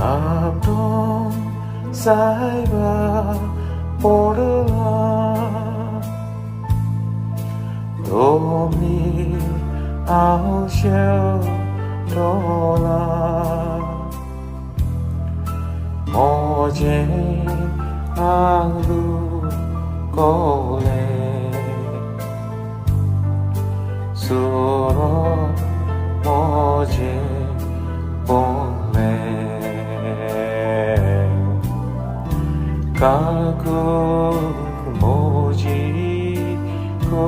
आपटून सायबा पडला दोमीर आवशेव टोला मोजें आंगलू कोले सुरो मोजें पोंगलें काकूत मोजी को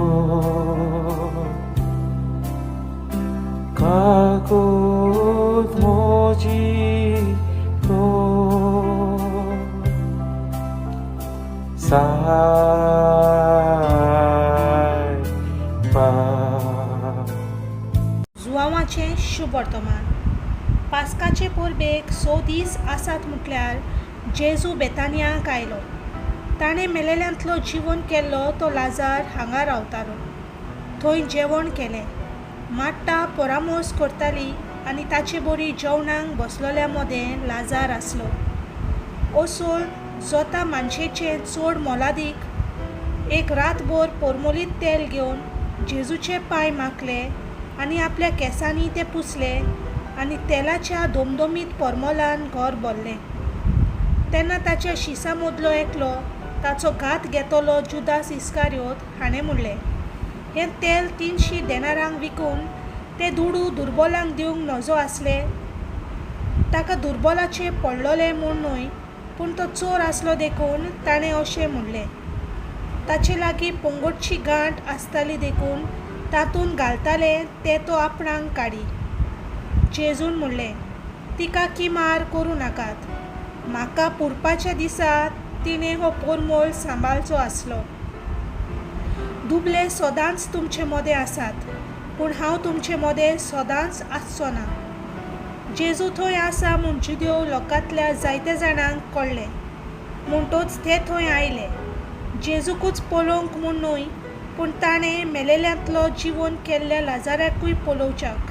काकूत मोजी को सायबा. जुवांवाचें शुभ वर्तमान. पास्काचे परबेक स दीस आसात म्हटल्यार जेजू बेतानियाक आयलो. ताणें मेलेल्यांतलो जिवन केल्लो तो लाजार हांगा रावतालो. थंय जेवण केलें. माट्टा परामोस करताली आनी ताचे बरी जेवणाक बसलोल्या मदें लाजार आसलो. असोल जोता मानशेचें चड मोलादीक एक रातभर परमोलीत तेल घेवन जेजूचे पांय माखले आनी आपल्या केंसांनी ते पुसले आनी तेलाच्या दोमदोमीत परमोलान घर भरलें. तेन्ना ताच्या शिसां मदलो एकलो ताचो घात घेतलो जुदास इस्कारियोत हाणें म्हणलें, हें तेल 300 देनारांक विकून ते दुडू दुर्बोलांक दिवंक नजो आसले. ताका दुर्बोलाचें पडलोलें म्हूण न्हय, पूण तो चोर आसलो देखून ताणें अशें म्हणलें. ताचे लागीं पंगोटची गांठ आसताली देखून तातूंत घालताले ते तो आपणाक काडी. जेजून म्हणलें, तिका किमार करूं नाकात. म्हाका पुरपाच्या दिसा तिणें हो परमोल सांबाळचो आसलो. दुबले सदांच तुमचे मदें आसात, पूण हांव तुमचे मदें सदांच आसचो ना. जेजू थंय आसा म्हूण जुदेव लोकांतल्या जायत्या जाणांक कळ्ळें, म्हणटोच ते थंय आयले. जेजूकूच पळोवंक म्हूण न्हय, पूण ताणें मेलेल्यांतलो जिवन केल्ल्या लाजाराकूय पळोवच्याक.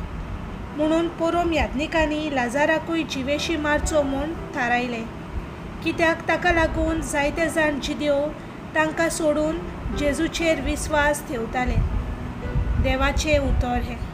म्हणून पोरोम याज्ञिकांनी लाजाराकूय जिवेशी मारचो म्हूण थारायलें, कित्याक ताका लागून जायते जाण जिदेव तांकां सोडून जेजूचेर विस्वास ठेवताले. देवाचें उतर हें.